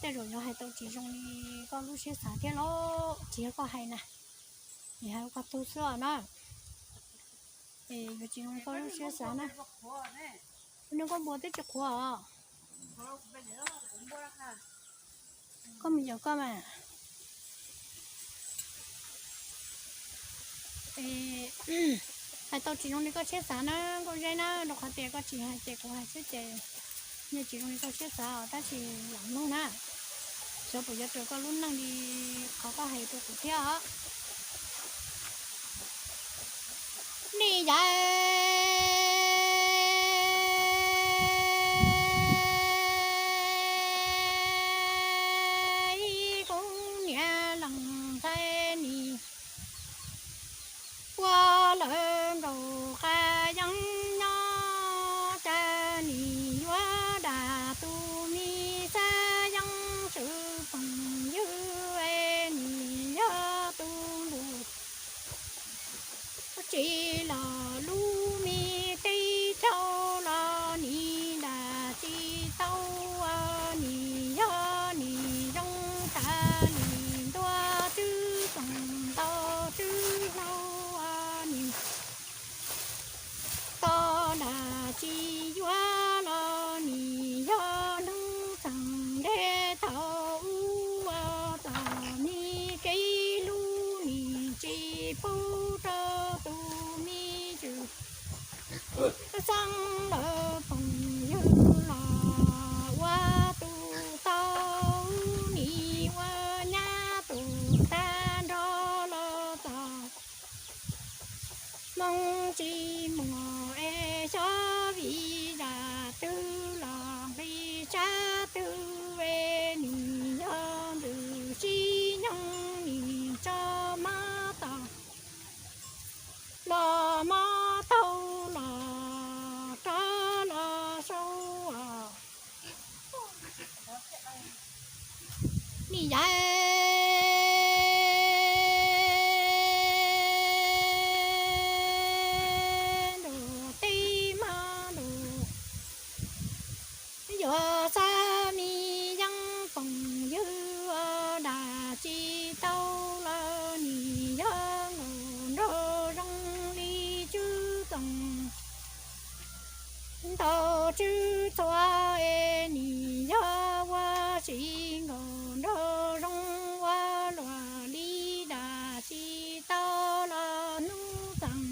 Tej zaum yuav hais tau tsis zoo li koj lub siab xav thiab los tsis yog koj hais na, es hais koj tug xwb os na. Es yuav tsis zoo li koj lub siab xav na. Nws koj npua twb tsis qhuav os. Koj mus yos koj mas. Hais tau tsis zoo li koj siab xav na Nkauj Zeb na, rau qhov tias koj tsis hais ces kuv hais xwb ces nws tsis zoo li koj siab xav os, tab sis lam mloog na, xyov puas yuav raws koj lub neej li qhov koj hais rau kuv thiab os. Nim yam ib kuv niam leej ntxhais nim ua lawv nkaus qab yeeb nyob, cas nim yuav dam tus me xab yeeb swb poom ywg, nim yog tus ntuj tsis los lub me teb chaws los nim dam tsis tau, nim yog nim zoo tas li ntua tswb txoos ntau tswb hlau, nim tau dam tsis yuav los nim yog hnub txheej nrhiav thaum ub, txom nyem kev hlub nim tsis pub rau tus me tswv xeeb lawv poom ywg los ua tus tau, nim ua nyab tus tag nrho los txom hmoo tsis muaj es xyov vim yam twg los nqi tsab twg, nim yog ntxwg sib nyoog nim tso mob tau los mob taug los rov los sau os. Nim yam ntuj teb hmo ntuj yuav xab me yeeb poom ywg, dam tsis tau los nim yog nkaus nraug zoo li tswb txoos ntau tswb txhua, es nim yog ua si nkaus nraug zoo ua luaj li, dam tsis tau los hnub txheej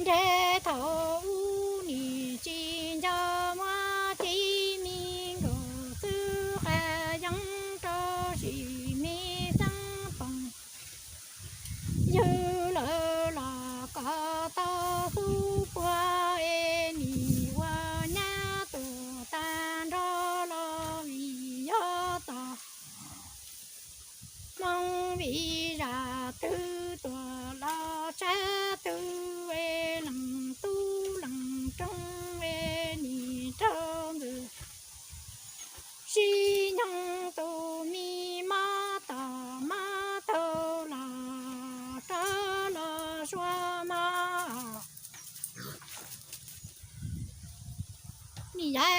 nrhiav thaum ub, nim tsis nco muab cia me nkaus xwb qab yeeb rau sim me xeeb poom ywg lawm los kom tau xub puag, es nim ua nyab tus tag nrho los vim yog txom hmoo vim yam twg tuaj los tsab twg, es leej tub leej roog, es nim raug ntxwg sib nyoog tus me mob tom mob taug los rov los sua mob. Nim yam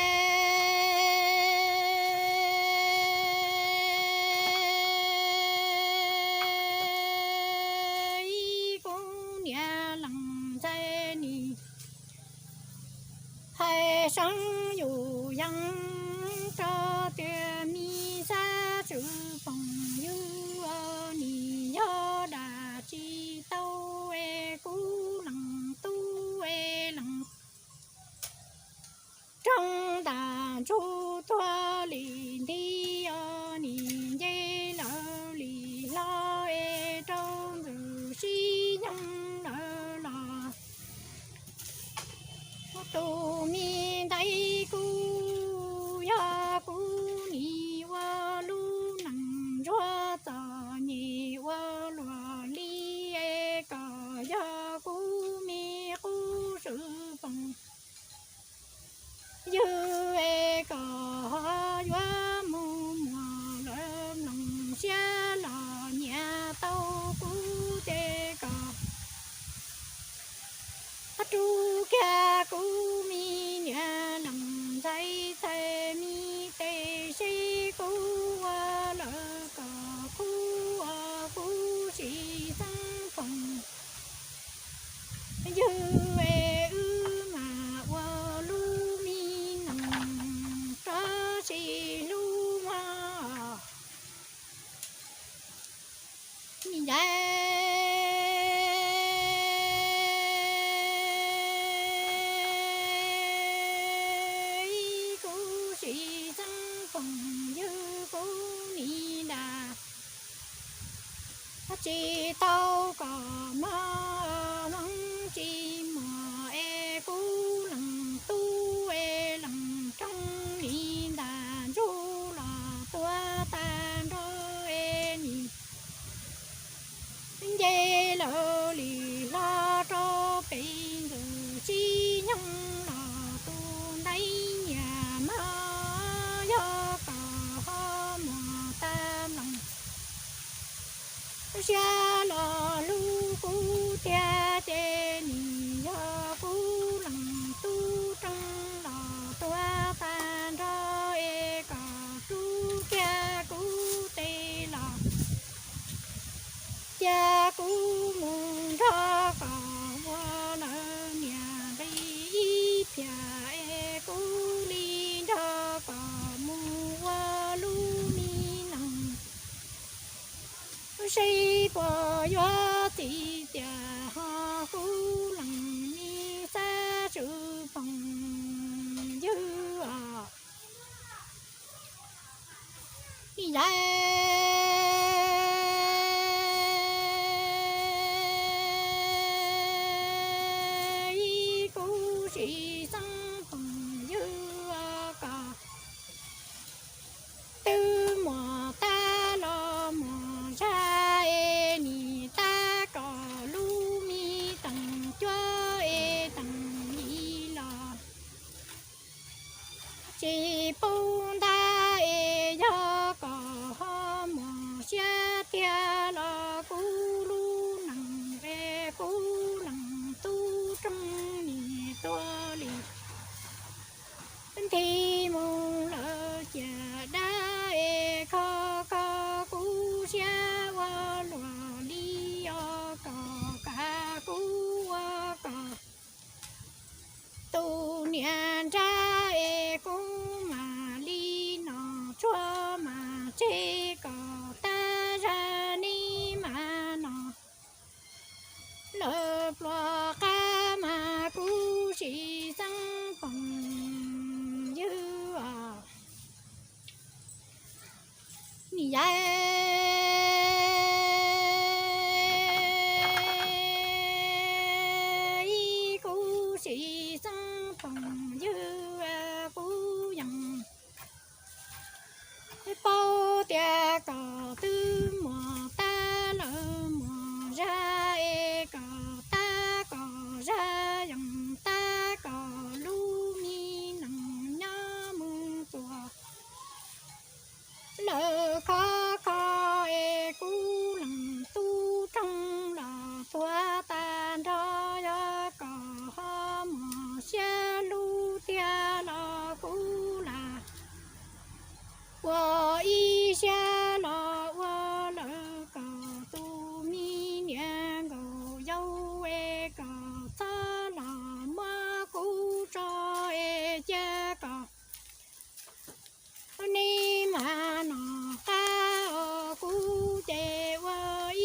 ib kuv niam leej ntxhais nim hais seev yus yees rau tias me xab tswv poom ywg, nim yog dam tsis tau, es kuv leej tub es leej roog ntam ntsug tuag li nti, os nim nce lawv li hlo, es rau ntxwg sib nyoog lawm los tus me ntais phooj ywg kuv nim nram tsis tau kom mloog, tsis muaj es kuv leej tub es leej rooj nim ntam ntsuj los tuag tag nrho es nim nce lawv li hlo rau pem ntxwg tsis nyoog los tus ntaiv nyias mog, yog kom ho muag tag nploos siab los hlub kuv tiag ces nim yog kuv leej tub rooj los tuag tag nrho es kom rub kiag kuv tes los cia kuv mus nrog kom ua lawv niam nqi ib pliag es kuv li nrog kom mus ua lub me neej. Seb puas yuav txim tias ho kuv leej me xab tswv phooj ywg os. Ib yam ib kuv sim xeeb phooj ywg kom twb muaj tab los muaj zaj es nim tab kom lub me teem cuab es teem li los tsis pub ntab es yog kom ho muaj siab tiag los kuv lub neej es kuv leej tub rooj nim tuag li nthi mus lawm ciam dab es kho kho kuv siab ua luaj li os, kom kav kuv ua kom tus niam nrab es kuv mam li no tshuaj mam tseg kom tab zaj neb mam no lawm pluas qab mas kuv sim xeeb phooj ywg os. Nim yam ib kuv sim xeeb phooj ywg kuv yeej paub tias kom twb muaj tab lawm muaj zaj es kom tab kom zaj yeej tab kom lub me neej nyob mus tuaj lawm khov kho es kuv leej tub rooj los tuag tag nrho, yog kom ho muaj siab lub tiag los kuv lam ua ib siab los ua lawm kom tus me niam nkaum yau es kom txhob los muab kuv tso es cia kom neb mam no qab os, kuv ces ua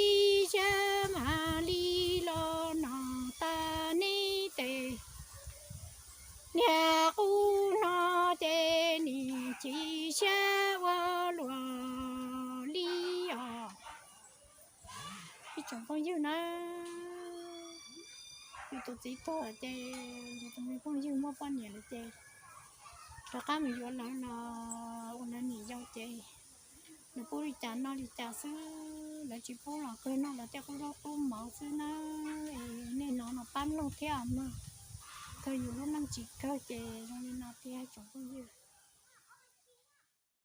ib siab mam li los no tas neb tes niag qub no ces nim chim siab ua luaj li os. Ib tsoom phooj ywg na, yus tus txiv tuag ces yus tus me phooj ywg muaj poj niam lawm ces rov qab mus yuav lawv los ua lawv niam yau ces lawv pub li cas noj li cas xwb, lawv tsis pub los kawg noj lawv tej qub zaub qub mov xwb na. Es nej hnov no pab mloog thiab mog, kawg yus lub neej tsis kawg ces zoo li no thiab tsoom phooj ywg.